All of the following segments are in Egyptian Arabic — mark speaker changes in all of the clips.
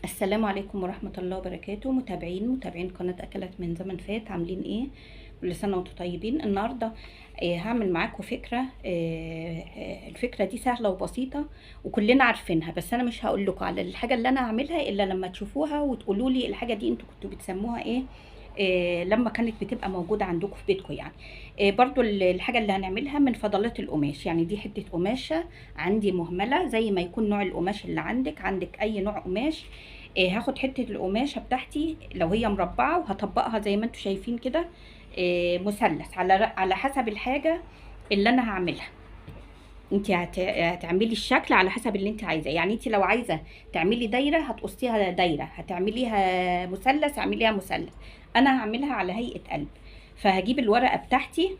Speaker 1: السلام عليكم ورحمة الله وبركاته. متابعين قناة أكلات من زمن فات، عاملين ايه؟ كل سنة وانتم طيبين. النهاردة هعمل معاكم فكرة. الفكرة دي سهلة وبسيطة وكلنا عارفينها، بس أنا مش هقول لكم على الحاجة اللي أنا هعملها إلا لما تشوفوها وتقولوا لي الحاجة دي انتوا كنتوا بتسموها ايه، لما كانت بتبقى موجودة عندكم في بيتكم يعني. برضو الحاجة اللي هنعملها من فضلات القماش، يعني دي حتة قماشة عندي مهملة، زي ما يكون نوع القماش اللي عندك أي نوع قماش. هاخد حتة القماشة بتاعتي لو هي مربعة وهطبقها زي ما انتوا شايفين كده، مثلث على حسب الحاجة اللي انا هعملها. انت هتعملي الشكل على حسب اللي انت عايزاه، يعني انت لو عايزة تعملي دايرة هتقصيها دايرة، هتعمليها مثلث اعمليها مثلث. انا هعملها على هيئة قلب، فهجيب الورقة بتاعتي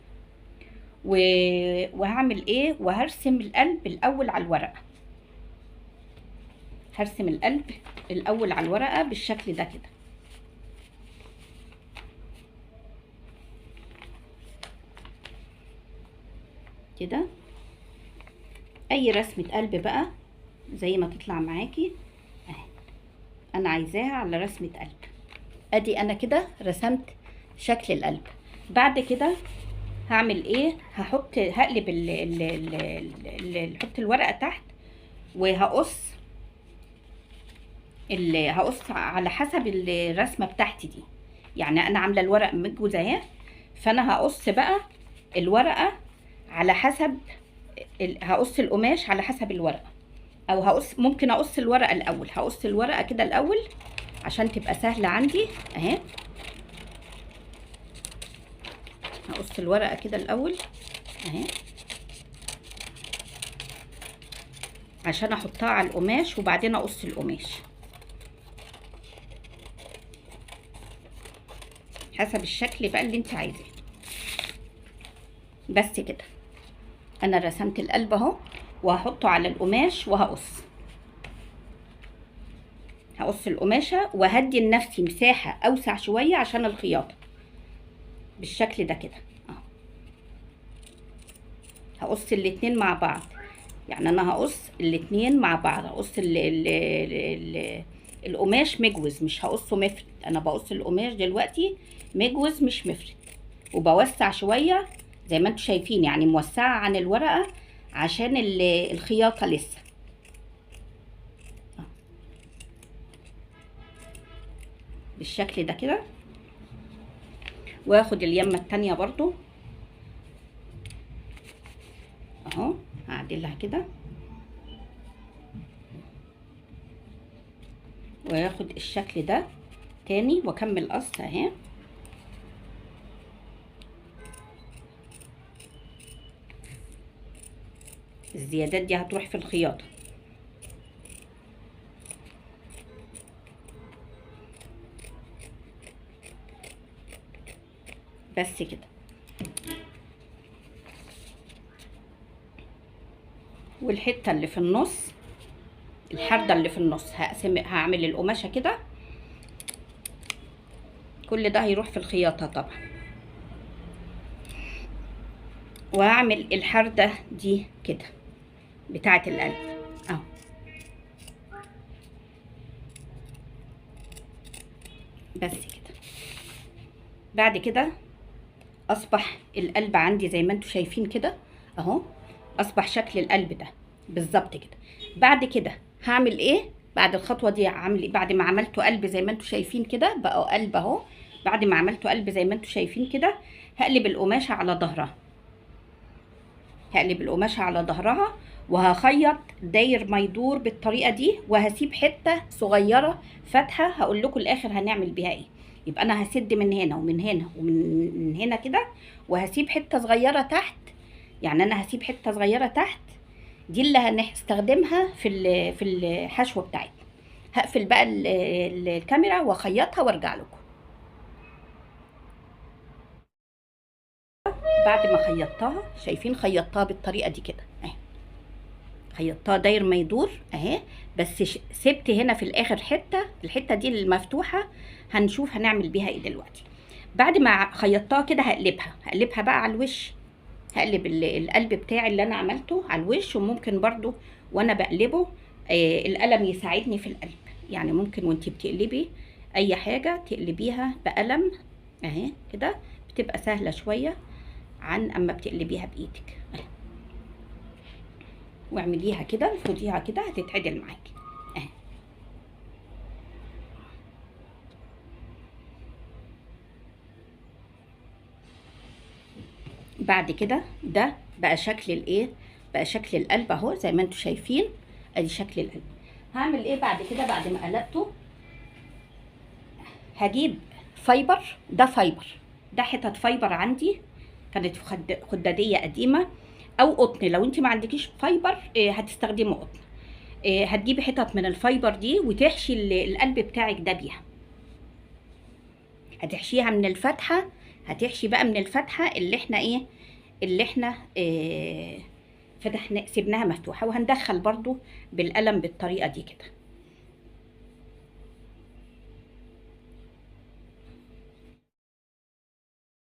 Speaker 1: وهعمل ايه، وهرسم القلب الاول على الورقة. هرسم القلب الاول على الورقة بالشكل ده كده. كده اي رسمة قلب بقى زي ما تطلع معاكي اهي، انا عايزاها على رسمة قلب. ادي انا كده رسمت شكل القلب. بعد كده هعمل ايه؟ هقلب ال ال ال ال ال هحط الورقة تحت وهقص هقص على حسب الرسمة بتاعتي دي. يعني انا عاملة الورق مجوز اهي، فانا هقص بقى الورقة على حسب هقص القماش على حسب الورقة، او ممكن اقص الورقة الاول. هقص الورقة كده الاول عشان تبقى سهلة عندي اهي. هقص الورقة كده الاول اهي عشان احطها على القماش وبعدين اقص القماش حسب الشكل بقى اللي انت عايزاه. بس كده انا رسمت القلب اهو، وهحطه على القماش وهقص. هقص القماشة وهدي لنفسي مساحة اوسع شوية عشان الخياطة بالشكل ده كده اهو. هقص الاتنين مع بعض، يعني انا هقص الاتنين مع بعض. هقص القماش مجوز، مش هقصه مفرد. انا بقص القماش دلوقتي مجوز مش مفرد، وبوسع شوية زي ما انتم شايفين، يعني موسعة عن الورقة عشان الخياطة لسه. بالشكل ده كده. واخد اليمة التانية برضو اهو، هعدلها كده واخد الشكل ده تاني واكمل قص اهي. الزيادات دي هتروح في الخياطة. بس كده. والحتة اللي في النص، الحردة اللي في النص، هعمل القماشة كده. كل ده هيروح في الخياطة طبعا. وهعمل الحردة دي كده بتاعة القلب اهو. بس كده. بعد كده اصبح القلب عندي زي ما انتم شايفين كده اهو، اصبح شكل القلب ده بالظبط كده. بعد كده هعمل ايه؟ بعد الخطوة دي هعمل ايه؟ بعد ما عملته قلب زي ما انتم شايفين كده، بقى قلب اهو. بعد ما عملته قلب زي ما انتم شايفين كده، هقلب القماشه على ظهرها. هقلب القماشه على ظهرها وهخيط داير ما يدور بالطريقة دي، وهسيب حتة صغيرة فاتحة هقول لكم الاخر هنعمل بيها ايه. يبقى انا هسد من هنا ومن هنا ومن هنا كده، وهسيب حتة صغيرة تحت. يعني انا هسيب حتة صغيرة تحت دي اللي هنستخدمها في الحشوه بتاعتنا. هقفل بقى الكاميرا واخيطها وارجع لكم. بعد ما خيطتها، شايفين خيطتها بالطريقة دي كده اهي، خيطتها داير ما يدور اهي، بس سبت هنا في الاخر حتة، الحتة دي المفتوحة هنشوف هنعمل بيها ايه دلوقتي. بعد ما خيطتها كده هقلبها بقى على الوش. هقلب القلب بتاعي اللي انا عملته على الوش، وممكن برضو وانا بقلبه القلم يساعدني في القلب. يعني ممكن وانتي بتقلبي اي حاجة تقلبيها بقلم اهي كده، بتبقى سهلة شوية عن اما بتقلبيها بايدك اهي. واعمليها كده، انفضيها كده، هتتعدل معاكي اهي. بعد كده ده بقى شكل الايه، بقى شكل القلب اهو زي ما انتم شايفين، ادي شكل القلب. هعمل ايه بعد كده؟ بعد ما قلبته هجيب fiber، ده fiber، ده حتت fiber عندي كانت في خداديه قديمة او قطن، لو انت ما عندكيش fiber هتستخدمي قطن. هتجيبي حتت من ال fiber دي وتحشي القلب بتاعك ده بيها، هتحشيها من الفتحة، هتحشي بقى من الفتحة اللي احنا ايه، اللي احنا فتحنا سيبناها مفتوحة. وهندخل برضو بالقلم بالطريقة دي كده.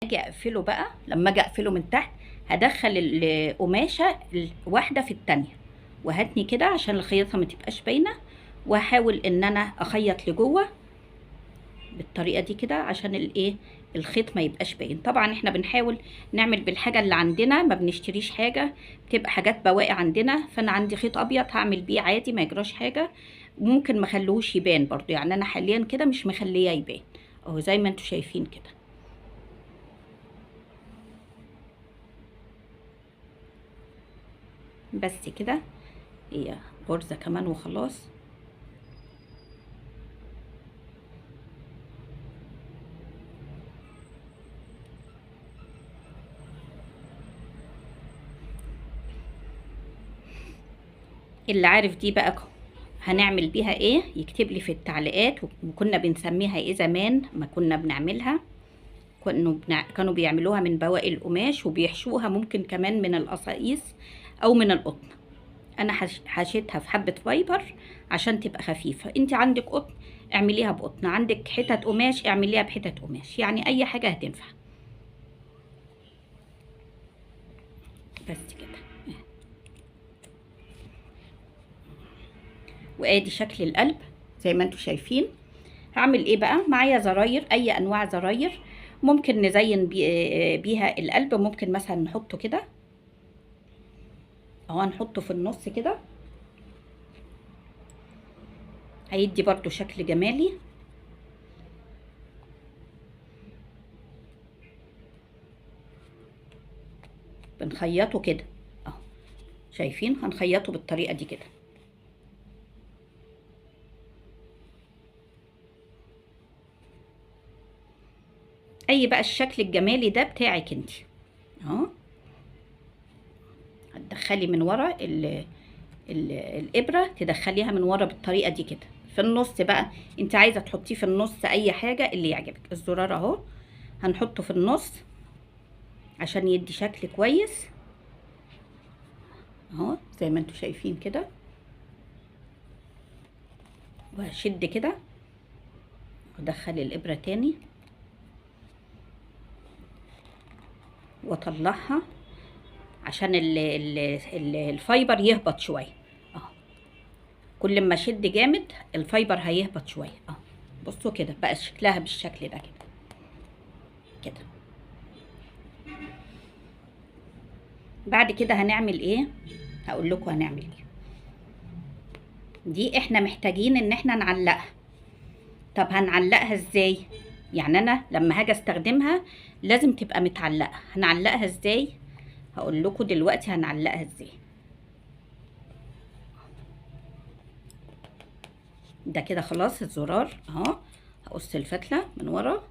Speaker 1: اجي اقفله بقى، لما اجي اقفله من تحت هدخل القماشه واحدة في التانية وهاتني كده عشان الخياطة ما تبقاش باينة، وهحاول ان انا اخيط لجوه بالطريقة دي كده عشان الايه، الخيط ما يبقاش باين. طبعا احنا بنحاول نعمل بالحاجة اللي عندنا، ما بنشتريش حاجة، بتبقى حاجات بواقي عندنا. فانا عندي خيط ابيض هعمل بيه عادي ما يجراش حاجة، ممكن ما اخليهوش يبان برضو، يعني انا حاليا كده مش مخليه يبان اهو زي ما انتم شايفين كده. بس كده، هي غرزه كمان وخلاص. اللي عارف دي بقى هنعمل بيها ايه يكتب لي في التعليقات، وكنا بنسميها ايه زمان ما كنا بنعملها. كانوا بيعملوها من بواقي القماش وبيحشوها، ممكن كمان من القصاقيص او من القطن. انا حشيتها في حبة fiber عشان تبقى خفيفة. انت عندك قطن اعمليها بقطن، عندك حتت قماش اعمليها بحتت قماش، يعني اي حاجة هتنفع. بس كده. وادي شكل القلب زي ما انتم شايفين. هعمل ايه بقى؟ معايا زراير، اي انواع زراير ممكن نزين بيها القلب. ممكن مثلا نحطه كده اهو، هنحطه في النص كده، هيدي برضو شكل جمالي. بنخيطه كده اهو، شايفين؟ هنخيطه بالطريقة دي كده. اي بقى الشكل الجمالي ده بتاعك انت اهو. هتدخلي من ورا ال ال الابره، تدخليها من ورا بالطريقة دي كده في النص. بقى انت عايزه تحطيه في النص اي حاجة اللي يعجبك. الزرار اهو هنحطه في النص عشان يدي شكل كويس اهو زي ما انتوا شايفين كده. وهشد كده وادخل الابره تاني واطلعها عشان ال ال ال ال fiber يهبط شوية اهو. كل ما اشد جامد ال fiber هيهبط شوية اهو. بصوا كده بقى شكلها بالشكل ده كده كده. بعد كده هنعمل ايه؟ هقول لكم هنعمل ايه. دي احنا محتاجين ان احنا نعلقها. طب هنعلقها ازاي؟ يعني انا لما هاجي استخدمها لازم تبقى متعلقه. هنعلقها ازاي؟ هقول لكم دلوقتي هنعلقها ازاي. ده كده خلاص الزرار اهو. هقص الفتله من ورا.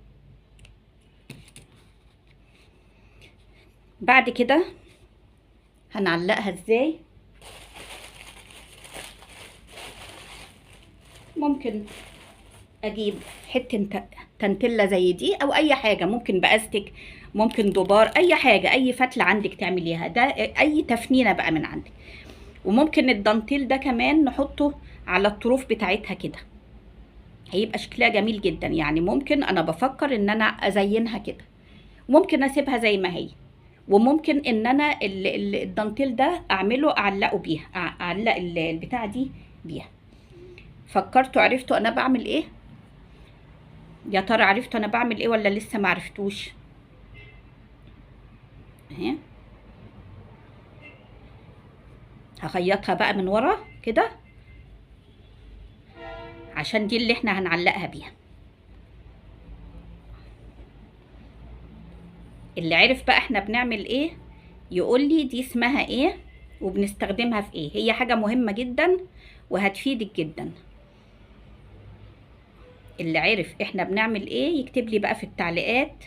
Speaker 1: بعد كده هنعلقها ازاي؟ ممكن اجيب حتة تنتله زي دي او اي حاجة، ممكن باستك، ممكن دبار، اي حاجة، اي فتله عندك تعمليها، ده اي تفنينه بقى من عندك. وممكن الدانتيل ده كمان نحطه على الطروف بتاعتها كده، هيبقى شكلها جميل جدا. يعني ممكن انا بفكر ان انا ازينها كده، ممكن اسيبها زي ما هي، وممكن ان انا الدانتيل ده اعمله اعلقه بيها، اعلق البتاعه دي بيها. فكرتوا عرفتوا انا بعمل ايه؟ يا ترى عرفتوا انا بعمل ايه ولا لسه ما عرفتوش؟ اهي هخيطها بقى من ورا كده عشان دي اللي احنا هنعلقها بيها. اللي عرف بقى احنا بنعمل ايه يقول لي دي اسمها ايه وبنستخدمها في ايه. هي حاجة مهمة جدا وهتفيدك جدا. اللي عرف احنا بنعمل ايه يكتب لي بقى في التعليقات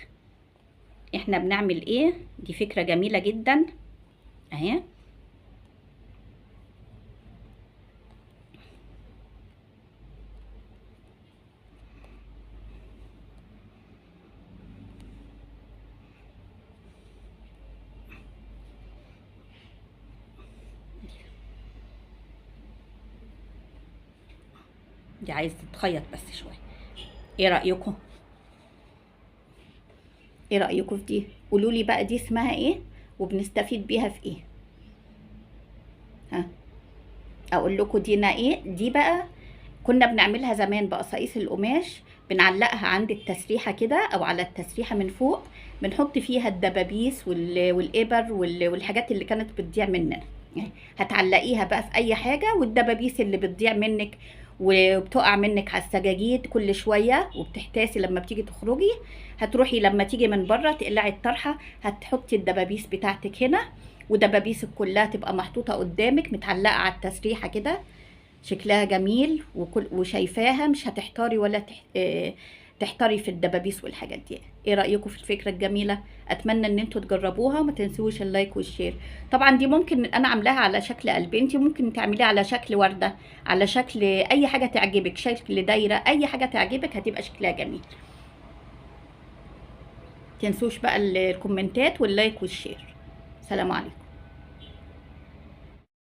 Speaker 1: احنا بنعمل ايه. دي فكرة جميلة جدا اهي. دي عايز تتخيط بس شوية. ايه رايكم؟ ايه رايكم في دي؟ قولوا لي بقى دي اسمها ايه وبنستفيد بيها في ايه. ها اقول لكم دينا ايه. دي بقى كنا بنعملها زمان بقصايص القماش، بنعلقها عند التسريحه كده او على التسريحه من فوق، بنحط فيها الدبابيس والابر والحاجات اللي كانت بتضيع مننا. هتعلقيها بقى في اي حاجة، والدبابيس اللي بتضيع منك وبتقع منك على السجاجيد كل شوية وبتحتاسي لما بتيجي تخرجي، هتروحي لما تيجي من بره تقلعي الطرحة هتحطي الدبابيس بتاعتك هنا، ودبابيسك كلها تبقى محطوطة قدامك متعلقه على التسريحه كده، شكلها جميل وكل وشايفاها، مش هتحتاري ولا تحتاري في الدبابيس والحاجات دي. ايه رايكم في الفكرة الجميلة؟ اتمنى ان انتوا تجربوها وما تنسوش ال like وال share. طبعا دي ممكن انا عاملاها على شكل قلب، انت ممكن تعمليها على شكل ورده، على شكل اي حاجة تعجبك، شكل دايرة، اي حاجة تعجبك هتبقى شكلها جميل. تنسوش بقى الكومنتات وال like وال share. سلام عليكم.